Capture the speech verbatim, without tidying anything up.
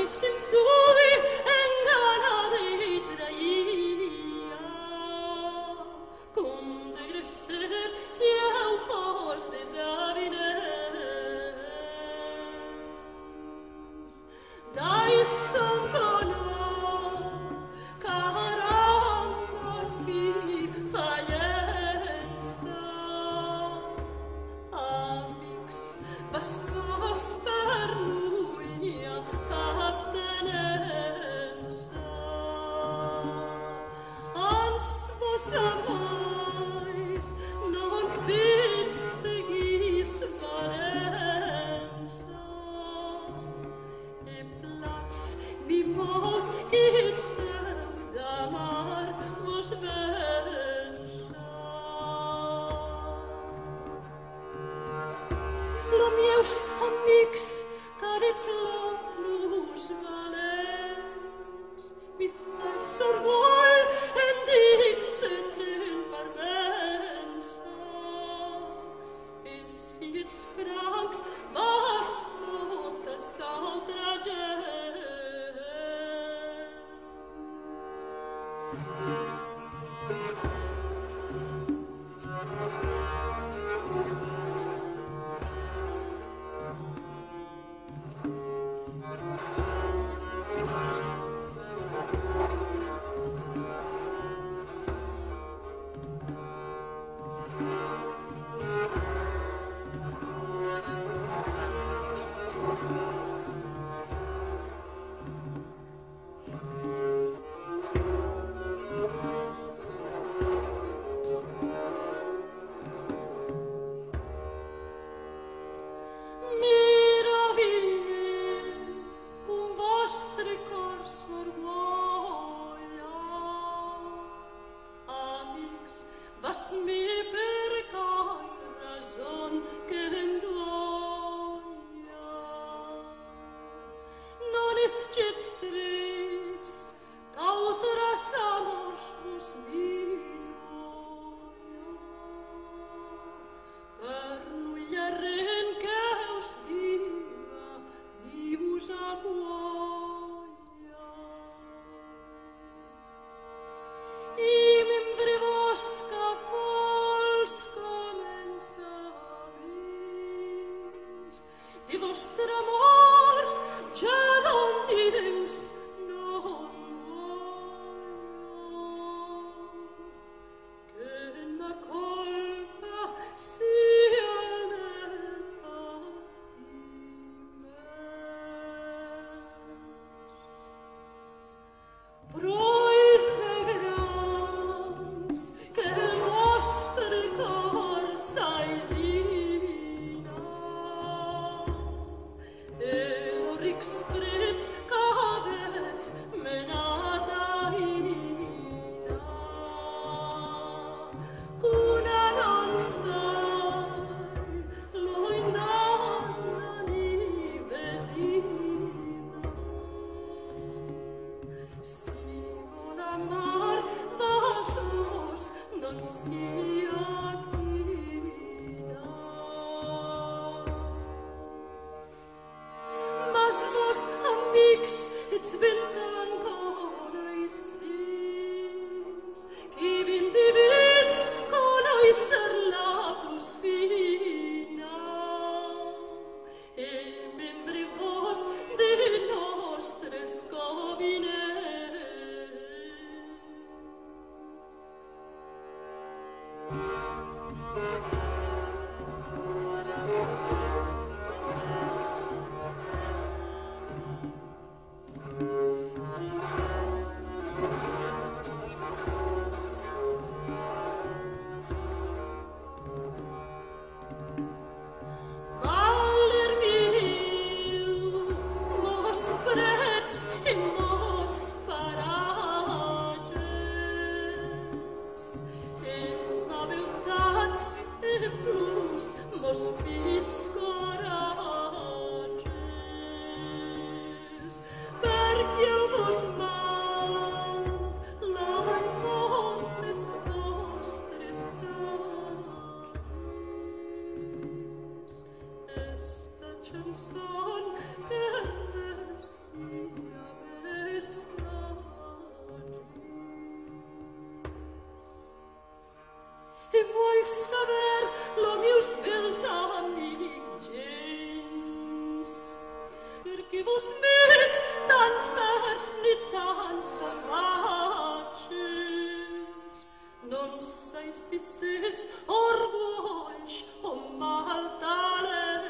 Sim soi enganada e traïa, com de gresser sieu fòrça desavinents. Daissam qu'anam, qu'aram al fin falhença. Amics, vas pas per nulha cap tenença. Ans vos amais, non finseguís valença. E platz ni maut quin seu d'amar vos vença. Los mieus amics, qu'èretz los plus valents, mi fètz orgolh en dic senten parvença. E sietz francs, vas totas autra gent. Miravilhe com vòstre còr s'orgolha. Amics, vas-mi per quai rason que'm dònha. Non esgetz trist, qu'autras amors vos mi dònha. Per nulha ren que'us diga ni vos acuelha. E membre vos qu'a fals començaments, de vòstre amor ja non ni Deus non vòlha. Que ma colpa sia el de patiment. Pròis e grans que el vòstre còr s'aisina, e los rics prètz qu'avètz menat a Ina, qu'una non sai lòindan ni vesina. Si vòl amar, mas vos non sia quina. Mas vos, amics, ets ben tan coneissents, que ben devètz conéisser la plus fina. E membre vos de nòstres covinents. Val ermilh mos prètz e mos paratges, e ma beutat e plus mos fis coratges, perque vos mand l'aiton es vòstres dòs. Esta chançon que me si Saber, lo mieus bèls amics gents, perqué vos metz tan fèrs ni tan sauvatges? Non sai si s'es orgolh o mal talent.